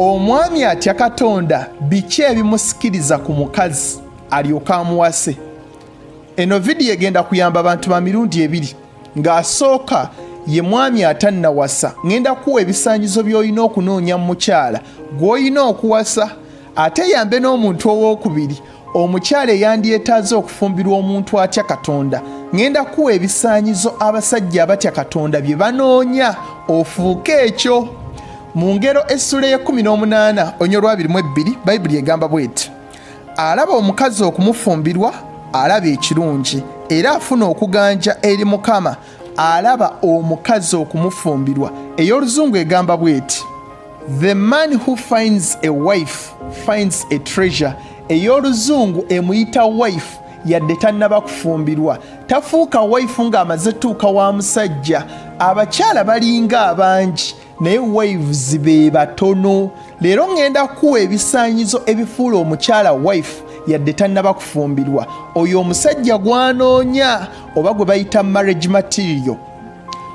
Omwami atya Katonda biki ebimusikiriza ku mukazi alyoke amuwase? Eno vidiyo egenda kuyamba abantu ba mirundi ebiri. Ng'asooka ye mwami atannawasa, ŋŋenda kuwa ebisaanyizo by'olina okunoonya mu mukyala gw'olina okuwasa, ate eyambe n'omuntu ow'okubiri, omukyala eyandyetaaze okufumbirwa omuntu atya Katonda. Ŋŋenda kuwa ebisaanyizo abasajja abatya Katonda bye banoonya ofuuke ekyo. Mu Ngero essula ey'ekkumi n'omunaana onyo olwabiri mu ebbiri, Bayibuli egamba bw'eti: Alaba omukazi okumufumbirwa alaba ekirungi, era afuna okuganja eri Mukama. Alaba omukazi okumufumbirwa. Ey'Oluzungu egamba bw'eti: The man who finds a wife finds a treasure. Ey'Oluzungu emuyita wife yadde tannaba kufumbirwa. Tafuuka wife ng'amaze tuuka wa musajja. Abakyala balinga abangi, naye wives be batono. Leero ŋŋenda kuwa ebisaanyizo ebifuula omukyala wife yadde tannaba kufumbirwa, oyo omusajja gwanoonya oba gwe bayita marriage material.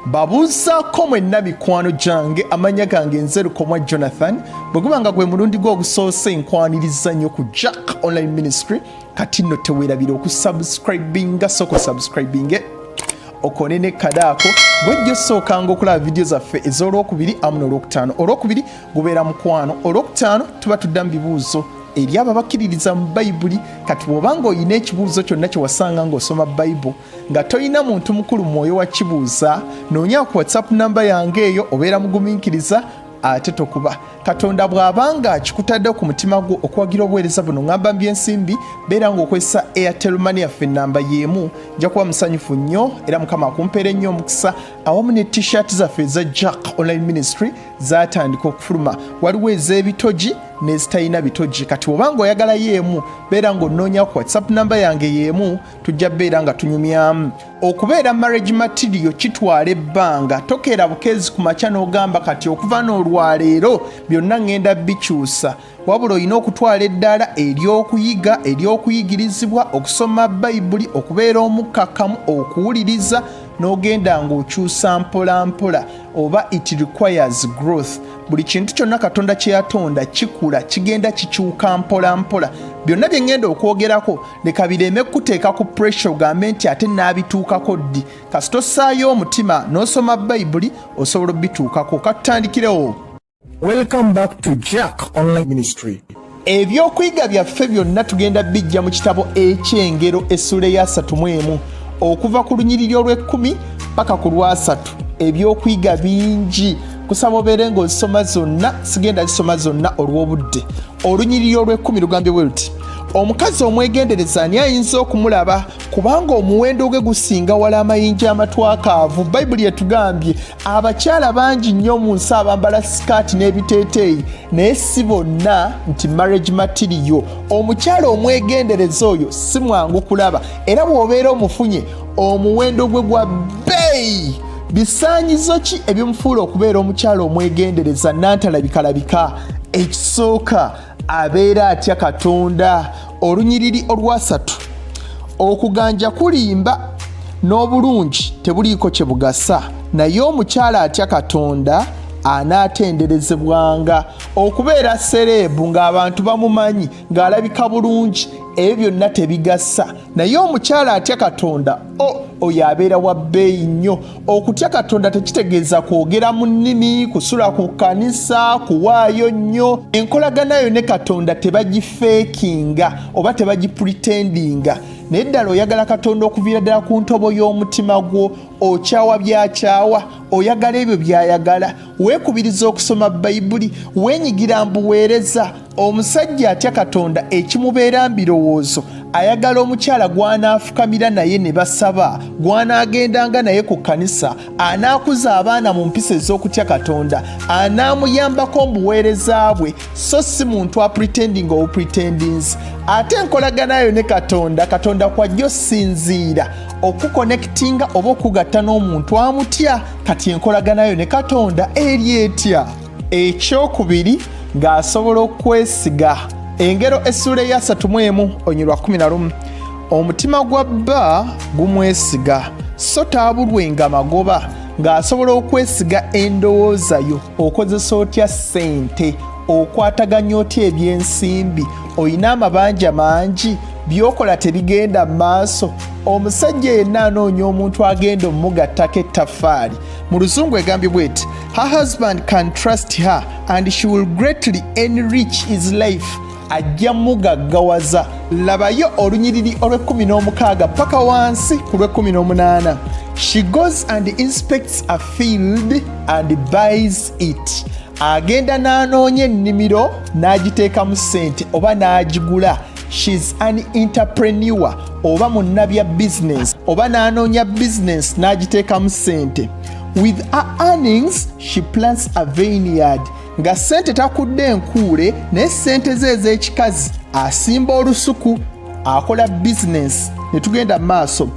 Babuuzaako mwenna mikwano gyange, amanya gange nze Lukomwa Jonathan. Bwe guba nga gwe mulundi gwe ogusoose, nkwaniriza nnyo ku Jack Online Ministry. Kati nno teweerabira okusubscribinga, sooka osubscribinge, okone ne kadaako gwejja osookanga okulaba vidiyo zaffe ez'Olwokubiri amu n'Olwokutaano. Olwokubiri gubeera mukwano, Olwokutaano tuba tudda mu bibuuzo eri abo abakkiririza mu Bayibuli. Kati bw'oba nga olina ekibuuzo kyonna kye wasanga ng'osoma Bayibuli nga tolina muntu mukulu mwoyo wakibuuza, noonya ku WhatsApp namba yange eyo, obeera mugumiikiriza ate tokuba. Katonda bw'abanga akikutadde ku mutima gwo okuwagira obuweereza buno, ŋŋamba mbyensimbi, beera ng'okozesa Airtel Money yaffe, namba y'emu. Nja kuba musanyufu nnyo era Mukama akumpeera ennyo omukisa. Awamu ne T-shirt zaffe eza Jack Online Ministry zatandika okufuluma. Waliwo ez'ebitogi n'ezitalina bitogi. Kati oba ng'oyagalayo emu, beera ng'onoonya ku WhatsApp namba yange y'emu, tujja beera nga tunyumyamu. Okubeera marriage material kitwala ebbanga. Tokeera bukeezi ku makya n'ogamba, "Kati okuva n'olwaleero byonna ŋŋenda bikyusa." Wabula olina okutwala eddaala ery'okuyiga, ery'okuyigirizibwa, okusoma Bayibuli, okubeera omukkakkamu, okuwuliriza, n'ogenda ng'okyusa mpola mpola, oba it requires growth. Buli kintu kyonna Katonda kye yatonda kikula, kigenda kikyuka mpola mpola. Byonna bye ŋŋenda okwogerako leka bireme kuteeka ku pressure ogambe nti, "Ate naabituukako ddi?" Kasita ossaayo omutima n'osoma Bayibuli, osobola obituukako. Katutandikirewo. Welcome back to Jack Online Ministry. Ebyokuyiga byaffe byonna tugenda bijja mu kitabo eky'Engero essula eyasatu mu emu, okuva ku lunyiriri olw'ekkumi paka ku lwasatu. Ebyokuyiga bingi, kusaba obeere ng'ozisoma zonna. Sigenda zisoma zonna olw'obudde. Olunyiriri olw'ekkumi lugambye bwe luti: Omukazi omwegendereza ani ayinza okumulaba? Kubanga omuwendo gwe gusinga wala amayinja amatwakaavu. Bayibuli etugambye abakyala bangi nnyo mu nsi abambala sikaati n'ebiteeteeyi, naye si bonna nti marriage material. Omukyala omwegendereza oyo si mwangu kulaba, era bw'obeera omufunye, omuwendo gwe gwa bbeeyi. Bisaanyizo ki ebimufuula okubeera omukyala omwegendereza nantalabikalabika? Ekisooka, abeera atya Katonda. Olunyiriri olwasatu: Okuganja kulimba n'obulungi tebuliiko kye bugasa, naye omukyala atya Katonda anaatenderezebwanga. Okubeera celeb ng'abantu bamumanyi, ng'alabika bulungi, ebyo byonna tebigasa, naye omukyala atya Katonda o oyo abeera wa bbeeyi nnyo. Okutya Katonda tekitegeeza kwogera mu nnimi, kusula ku kkanisa, kuwaayo nnyo. Enkolagana yo ne Katonda tebagifeekinga oba tebagipretendinga, naye ddala oyagala Katonda okuviira ddala ku ntobo y'omutima gwo. Okyawa byakyawa, oyagala ebyo by'ayagala, weekubiriza okusoma Bayibuli, weenyigira mbuweereza. Omusajja atya Katonda ekimubeera mu birowoozo, ayagala omukyala gw'anaafukamira naye ne basaba, gw'anaagendanga naye ku kkanisa, anaakuza abaana mu mpisa ez'okutya Katonda, anaamuyambako mu buweereza bwe, so si muntu apretending obupretendings. Ate enkolaganayo ne Katonda, Katonda kwajja osinziira okuconnectinga oba okugatta n'omuntu amutya. Kati enkolaganayo ne Katonda eri etya? Ekyokubiri, ng'asobola okwesiga. Engero essula eyasatu mu emu onyirwa 11: Omutima gwa bba gumwesiga, so taabulwenga magoba. Ng'asobola okwesiga endowooza yo. Okozesa otya ssente? Okwataganya otya ebyensimbi? Olina amabanja mangi? Byokola tebigenda mu maaso? Omusajja yenna anoonya omuntu agenda omugattako ettaffaali. Mu Luzungu egambye bweti: "Her husband can trust her and she will greatly enrich his life." Ajja mugaggawaza. Labayo olunyiriri olw'e16 paka wansi ku lw'e18. She goes and inspects a field and buys it. Agenda n'anoonya ennimiro n'agiteekamu ssente oba n'agigula. She's an entrepreneur oba munnabya business, oba n'anoonya business n'agiteekamu ssente. With her earnings she plants a vineyard. Nga ssente takudde enkuule, naye ssente ze ez'ekikazi asimba olusuku, akola bizinesi. Ne tugenda mu maaso.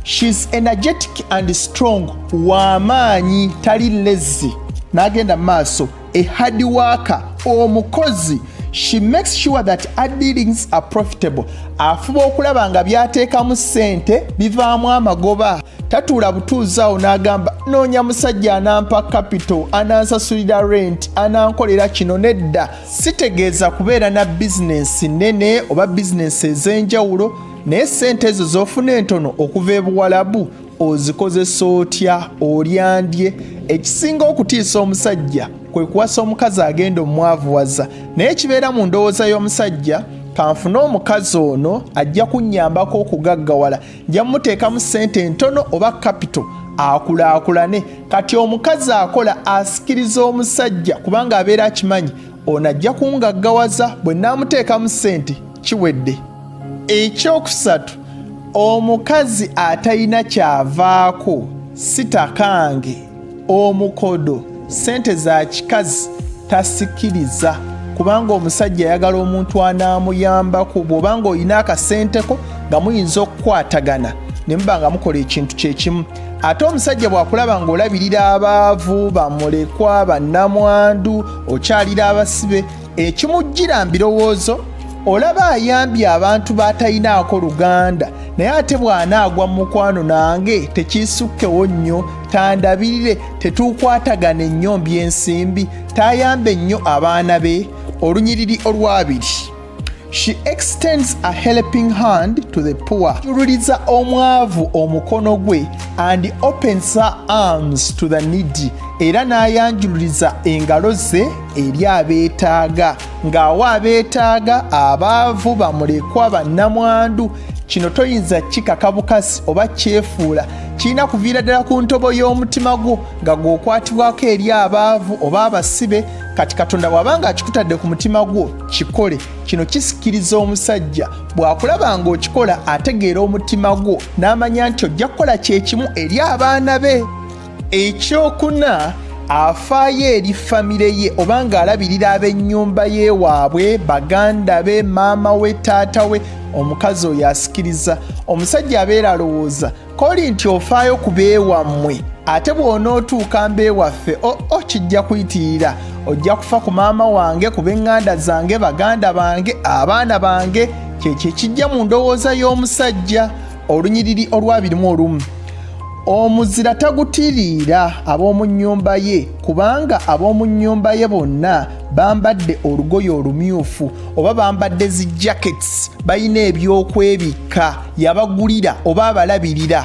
She's energetic and strong. W'amaanyi, tali lazy. N'agenda mu maaso. A hard worker, omukozi. She makes sure that her dealings are profitable. Afuba okulaba nga by'ateekamu ssente bivaamu amagoba. Tatuula butuuzi awo n'agamba, "Noonya musajja anampa capital, anansasulira rent, anankolera kino." Nedda, sitegeeza kubeera na bizinensi nnene oba bizinensi ez'enjawulo, naye ssente ezo z'ofuna entono okuva ebuwalabu ozikozesa otya? Olyandye. Ekisinga okutiisa omusajja kwe kuwasa omukazi agenda omwavuwaza, naye kibeera mu ndowooza y'omusajja, "Kanfune omukazi ono ajja kunnyambako okugaggawala, nja muteekamu ssente entono oba capital akulaakulane." Kati omukazi akola asikiriza omusajja kubanga abeera akimanyi, ono ajja kungaggawaza, bwe naamuteekamu ssente kiwedde. Ekyokusatu, omukazi atalina kyavaako, sitakange omukodo, ssente za kikazi, tasikiriza, kubanga omusajja ayagala omuntu anaamuyambako. Bw'obanga olina akasenteko nga muyinza okukwatagana ne muba nga mukola ekintu kyekimu. Ate omusajja bw'akulaba ng'olabirira abaavu, bamulekwa, bannamwandu, okyalira abasibe, ekimujjira mu birowoozo, olaba ayambye abantu b'atalinaako luganda, naye ate bw'anaagwa mu mukwano nange tekiisukkewo nnyo, tandabirire, tetuukwatagane nnyo mbyensimbi, tayambe nnyo abaana be. Olunyiriri olwabiri. She extends a helping hand to the poor. Jululiza omwavu omukono gwe. And opens her arms to the needy. Era n'ayanjululiza engalo ze eri abeetaaga, ng'awa abeetaaga, abaavu, bamulekwa, bannamwandu. Kino toyinza kikaka bukasi oba kyefuula, kirina kuviira ddala ku ntobo y'omutima gwo nga gw'okwatibwako eri abaavu oba abasibe. Kati Katonda bw'aba nga akikutadde ku mutima gwo, kikole. Kino kisikiriza omusajja. Bw'akulaba ng'okikola, ategeera omutima gwo n'amanya nti ojja kukola kyekimu eri abaana be. Ekyokuna, afaayo eri famire ye oba ng'alabirira ab'ennyumba ye waabwe, baganda be, maama we, taata we. Omukazi oyo asikiriza omusajja. Abeera alowooza koli nti ofaayo ku beewammwe, ate bw'onootuuka mbeewaffe, oo kijja kuyitirira, ojja kufa ku maama wange, ku b'eŋŋanda zange, baganda bange, abaana bange. Kyekyo ekijja mu ndowooza y'omusajja. Olunyiriri olwabirimu olumu. Omuzira tagutiriira ab'omu nnyumba ye, kubanga ab'omu nnyumba ye bonna bambadde olugoye olumyufu oba bambadde zi jackets, balina ebyokwebikka, yabagulira oba abalabirira.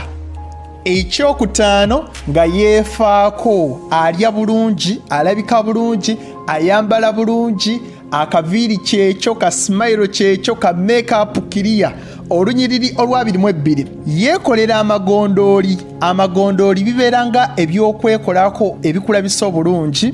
Ekyokutaano, nga yeefaako, alya bulungi, alabika bulungi, ayambala bulungi, akaviiri kyekyo, ka smile kyekyo, ka makeup kiriya. Olunyiriri olwabirimu ebbiri. Yeekolera amagondooli. Amagondooli bibeera nga ebyokwekolako ebikulabisa obulungi,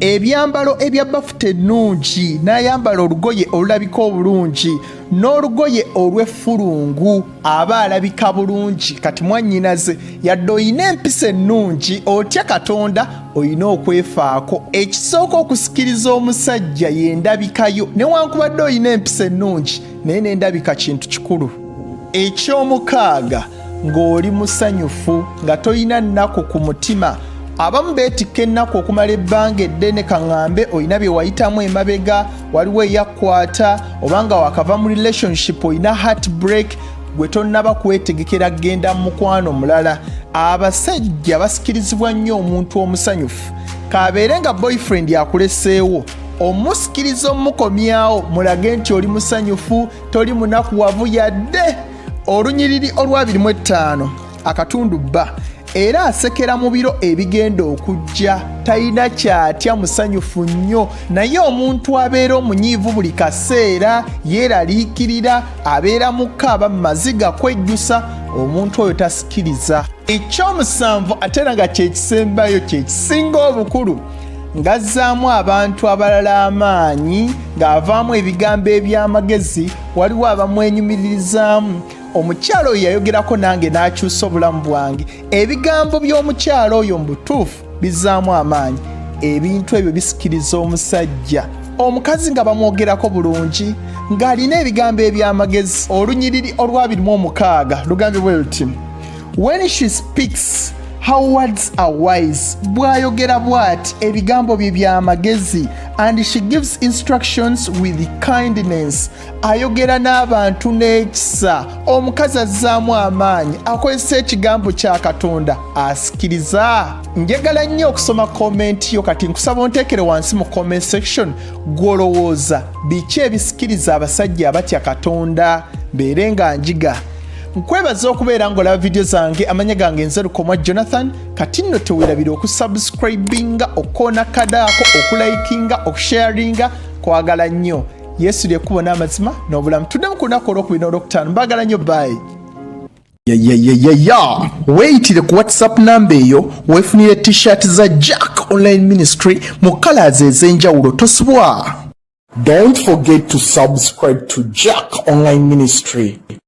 ebyambalo ebya bafuta ennungi, n'ayambala olugoye olulabika obulungi n'olugoye olw'effulungu, aba alabika bulungi. Kati mwannyinaze, yadde oyina empisa ennungi, otya Katonda, oyina okwefaako. Ekisooka okusikiriza omusajja y'endabikayo. Newankubadde oyina empisa ennungi, naye n'endabika kintu kikulu. Ekyomukaaga, ng'oli musanyufu, nga toyina nnaku ku mutima. Abamu beetikka ennaku okumala ebbanga eddene. Kaŋŋambe olina bye wayitamu emabega, waliwo eyakkwata, oba nga wakava mu relationship, olina heartbreak, gwe tonnaba kwetegekera kgenda mu mukwano mulala. Abasajja basikirizibwa nnyo omuntu omusanyufu, kabeere nga boyfriend akuleseewo. Omusikiriza omukomyawo, mulage nti oli musanyufu, toli munakuwavu yadde. Olunyiriri olwa 25 akatundu bba, era asekera mu biro ebigenda okujja, talina kyatya, musanyufu nnyo. Naye omuntu abeera omunyiivu buli kaseera, yeeraliikirira, abeera mukaaba mu maziga, kwejjusa, omuntu oyo tasikiriza. Ekyomusanvu, ate era nga kyekisembayo, kyekisinga obukulu, ng'azzaamu abantu abalala amaanyi, ng'avaamu ebigambo eby'amagezi, waliwo abamwenyumiririzaamu. Omukyalo oyo yayogerako nange n'akyusa obulamu bwange. Ebigambo by'omukyalo oyo mu butuufu bizzaamu amaanyi. Ebintu ebyo bisikiriza omusajja. Omukazi nga bamwogerako bulungi, ng'alina ebigambo eby'amagezi. Olunyiriri olwa 26 lugambye bwe luti: "When she speaks, her words are wise." Bw'ayogera bw'ati, ebigambo bye by'amagezi. "And she gives instructions with kindness." Ayogera n'abantu n'ekisa. Omukazi azzaamu amaanyi, akozesa ekigambo kya Katonda, asikiriza. Njagala nnyo okusoma comment yo. Kati nkusaba onteekere wansi mu comment section, gw'olowooza biki ebisikiriza abasajja abatya Katonda, mbeere nga njiga. Nkwebaza okubeera ng'olaba vidiyo zange. Amanya gange nze Lukomwa Jonathan. Kati nno teweerabira okusubscribinga, okukoona kadaako, okulikinga, okusharinga. Kwagala nnyo. Yesu lyekkubo n'amazima n'obulamu. Tuddemu ku lunaku olwokubiri n'olwokutaano. Mbagala nnyo, bye. Yayayayaya, weeyitire ku WhatsApp namba eyo weefunire T-shirt za Jack Online Ministry mu colors ez'enjawulo. Tosubwa. Don't forget to subscribe to Jack Online Ministry.